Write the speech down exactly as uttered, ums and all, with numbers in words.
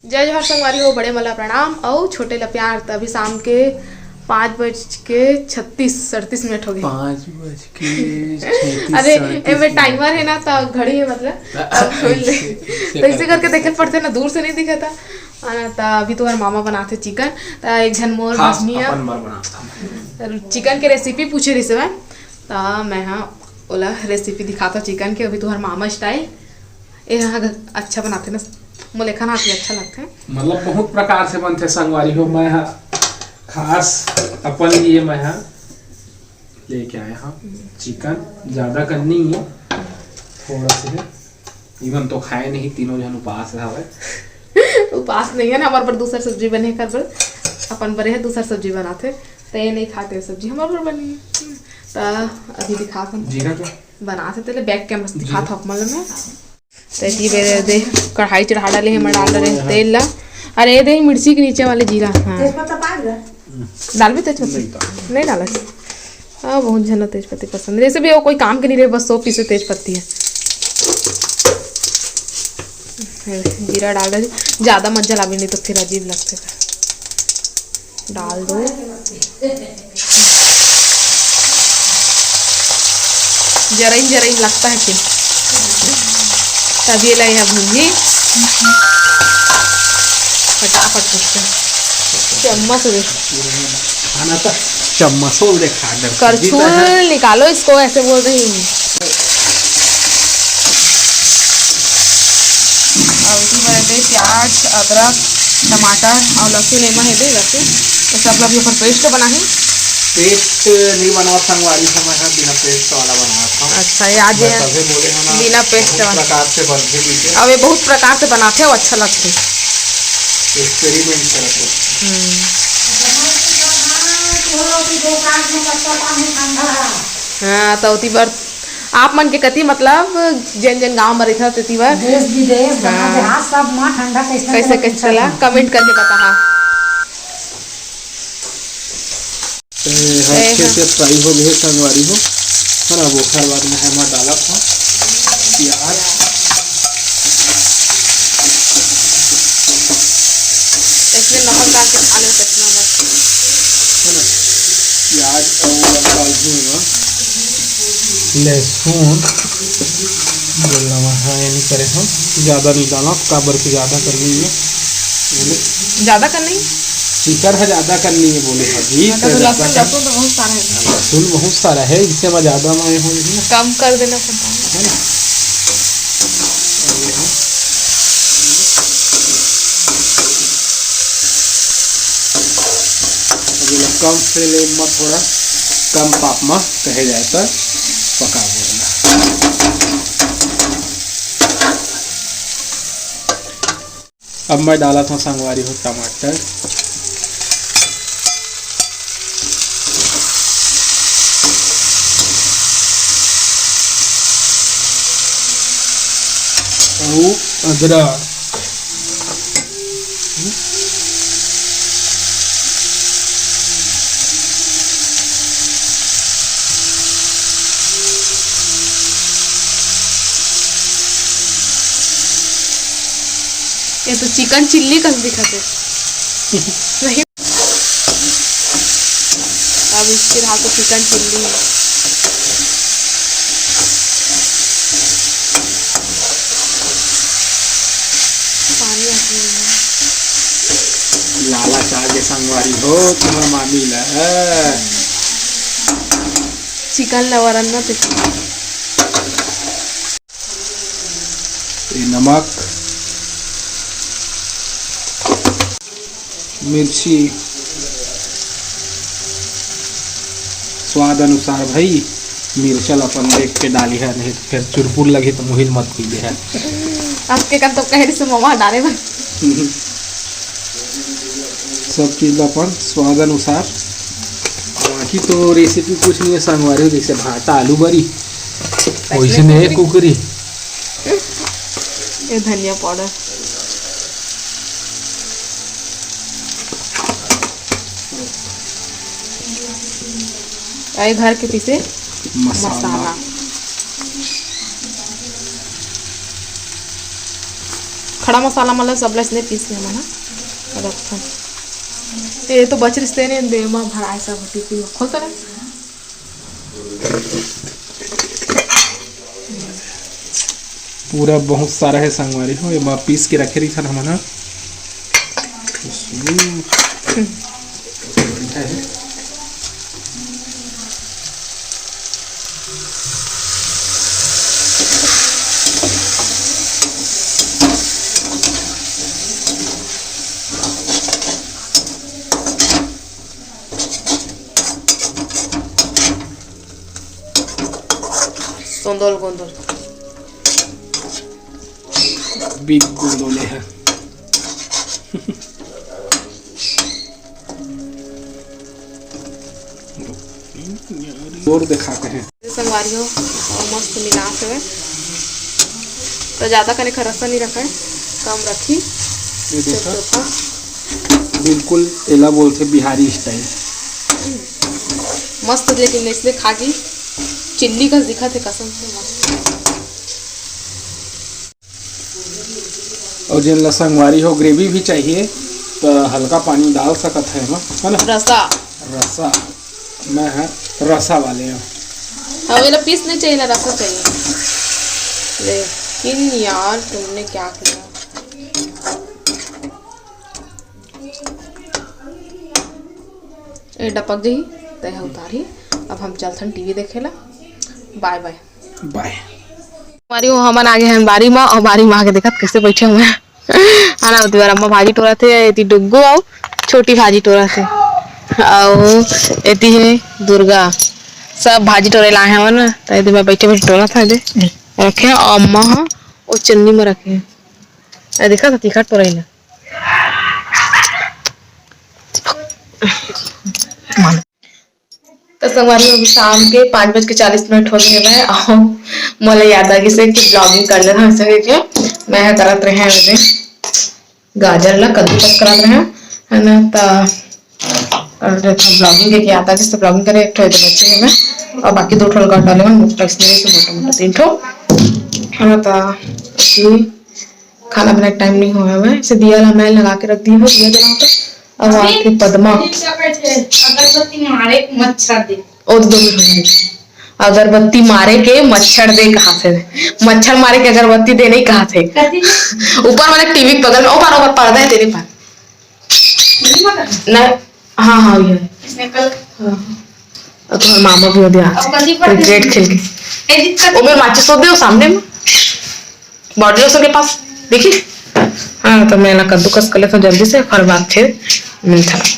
जय जोहार संगवारी हो, बड़े मन ला प्रणाम अउ छोटे ला प्यार। त अभी शाम के पाँच बज के छत्तीस, सड़तीस मिनट हो गए। पाँच बज के छत्तीस, अरे, एमे टाइमर है ना, त घड़ी है, मतलब। त ऐसे करके देखे पड़थे ना, दूर से नहीं दिखा था। हाँ, त अभी तुम्हारे मामा बनाते चिकन, त एक झन मोर खास भजनिया अपन बर बनाता हूँ। चिकन के रेसिपी पूछे रहिस हवय, त मैं हा ओला रेसिपी दिखाता चिकन के। अभी तुम्हारे मामा स्टाइल। ए ह अच्छा बनाथे ना, मोला एखर हाथ ले अच्छा लगथे। मतलब बहुत प्रकार से बनथे संगवारी हो। मैं ह खास अपन लिए मैं ह लेके आए हव चिकन, ज्यादा कन नहीं है, थोड़ा से है। इवन तो खाए नहीं, तीनों झन उपास हवय। उपास नहीं है ना, हमारे पर दूसर सब्जी बने कर बर, अपन बरे है दूसर सब्जी बनाथे, त ये नहीं खाते सब्जी हमारे पर बनी। त अभी दिखात हन जीरा के बनाथे, तेले बैक कैमरा से दिखात हव आप मन ल मैं। त एती बेर दे कढ़ाई चढ़ा डाले हे, मैं डाल रहे तेल ला। अरे, ये दे मिर्ची के नीचे वाले जीरा, हाँ। तेजपत्ता पान गा? डालबे तेजपत्ती? नहीं डाल। नहीं डाला। हाँ, बहुत झन तेजपत्ती पसंद। जैसे भी वो कोई काम के नहीं रहे, बस सौ पीस तेजपत्ती है। जीरा डाल दे, ज्यादा मत जलाबे, नहीं तो फिर अजीब लगथे। डाल दो। जरइन जरइन लगता है कि तब ये ला यहाँ भूंजी। फटाफट फटके चम्मच से खाना था। चम्मच हो देखा डर करछुल निकालो इसको, ऐसे बोल रही हूँ। और इसी में दे प्याज, अदरक, टमाटर और लहसुन एमा है दे लहसुन। तो सब लोग ये पर पेस्ट बनाही। पेस्ट नहीं बनाओ संगवारी, हम यहाँ बिना पेस्ट वाला बनावत हन। अच्छा, ये आज बस ये अभी बोले हो ना, बिना पेस्ट बहुत वाला। प्रकार से बनथे पीछे। अब ये बहुत प्रकार से बनाथे, वो अच्छा लगथे। एक्सपेरिमेंट करत हो। हम्म। हाँ, तो उती बर आप मन के कति मतलब जेन जेन गांव में रहिथव तेती बर देश विदेश, गांव हाँ। देहात सब में ठंडा कैसे कैसे कैसे चला, कमेंट करके बताहा। ए, हाँ, ए, अच्छे हाँ। से फ्राई हो गए संगवारी हो, है ना। वो ओखर बाद में हम डालत हन प्याज। इसमें नमक डाल के खा लो, कितना मस्त। है ना, प्याज और काजू में लहसुन बोलना मैं, हाँ, ये नहीं करे हम, ज्यादा नहीं डाला, काबर के ज्यादा करनी है बोले। ज्यादा करनी? चिकन है, ज्यादा करनी है बोले, हाँ जी, मतलब तो ज्यादा लहसुन, कर- लहसुन तो बहुत सारा है। हाँ, लहसुन बहुत सारा है, इससे मैं ज्यादा मैं हो रही है। कम कर देना पड़ता है। है ना? और ये है। अब ये कम फ्लेम में, थोड़ा कम ताप में कहे जाए तो पका बोला। अब मैं डालत हूँ संगवारी हो टमाटर। अउ अदरक। ये तो चिकन चिल्ली कस दिखत हे। नहीं। अब इसके हाथ तो चिकन चिल्ली है। पानी आती है। लाला चाह के संगवारी हो, तुम्हारा मामी ला है। चिकन लवर अन्ना ते। ये नमक, मिर्ची, स्वाद अनुसार भाई, मिर्चा ल अपन देख के डाली है, नहीं तो फिर चुरपुर लगी तो मुहिल मत पी दे है। आपके का तो कह रही से ममा डाले में। सब चीज ल अपन स्वाद अनुसार। बाकी तो रेसिपी कुछ नहीं है संगवारी हो, जैसे भाटा आलू बरी वैसे नहीं है कुकरी। कुकरी। ये धनिया पाउडर, ये घर के पीसे मसाला। मसाला। खड़ा मसाला मन ल सबला इसने पीस के हमन ह रखथन। ये तो बच रिश्ते ने दे मा भराए सब टिफिन में खोल तो ना। पूरा बहुत सारा है संगवारी हो, एमा पीस के रखे रहिथन हमन ह। सोंदोल गोंदोल। बिग गोंदोले है। जोर दिखाते हैं। संगवारी हो, अउ मस्त मिलात हवे। तो ज्यादा कने खरसा नहीं रखे, कम रखी। ये देखा? चोखा। बिल्कुल एला बोलथे बिहारी स्टाइल। मस्त, लेकिन इसलिए खा के चिल्ली कस दिखत हे, कसम से मस्त। अउ जेन ला संगवारी हो ग्रेवी भी चाहिए, तो हल्का पानी डाल सकत है एमा, है ना? रसा। रसा, मैं है रसा वाले हैं। हाँ, मेरा पीस नहीं चाहिए ना, रसा चाहिए। लेकिन यार, तुमने क्या किया? ए डपक जही, तय ह उतारही। अब हम चलथन टीवी देखे ला। बाय बाय। बाय। हमारी वो हमन आगे हैं बारी मा, और बारी मा आके देखत कैसे बैठे हुए हैं। आना, उती बार अम्मा भाजी टोरत हे, एती डुग्गू अउ छोटी भाजी टोरत हे, अउ एती हे दुर्गा। सब भाजी टोरे लाए हैं ना, तो एती मैं बैठे बैठे टोरत हे दे रखे हैं, और अम्मा ह वो चन्नी में रखे हैं। ए, देखा था तीखा टोरई ना। तो संगवारी, अभी शाम के पाँच बज के चालीस मिनट हो गए हैं, और मोला याद आ गई से कि ब्लॉगिंग कर लेना, ऐसे करके मैं ह करत रहे हैं, ओदे गाजर ला कद्दूकस करत रहे हैं, है ना? त कर लेते हैं ब्लॉगिंग, के याद आ गई से ब्लॉगिंग करे, एक ठो एदे बचे हैं मैं, और बाकी दो ठो लगा डाले हैं, मोटा इसमें से मोटा मोटा तीन ठो, है ना? त अभी खाना बनाए के टाइम नहीं हुआ है, इसे दिया ला मैं लगा के रख दी हूँ, दिया जलाऊं तो। अब आके पद्मा। अगरबत्ती मारे के मच्छर दे। और दो मिनट होंगे। अगरबत्ती मारे के मच्छर दे कहा थे? मच्छर मारे के अगरबत्ती दे नहीं कहा थे? कथी? ऊपर वाले टीवी के बगल में, ऊपर, ऊपर पर्दा है तेरे पर। नहीं पता? ना, हाँ, हाँ, ये है। इसने कल हाँ, हाँ। अब तुम्हारे मामा भी हो गया। अब कथी पर क्रिकेट खेल के। ए, दिक्कत वो मेरे माचिस हो दे, वो सामने में। बॉडी लोशन के पास, देखिए। हाँ, तो मैं ना कद्दूकस कर लेता हूँ जल्दी से, फिर बात फिर मिलता है।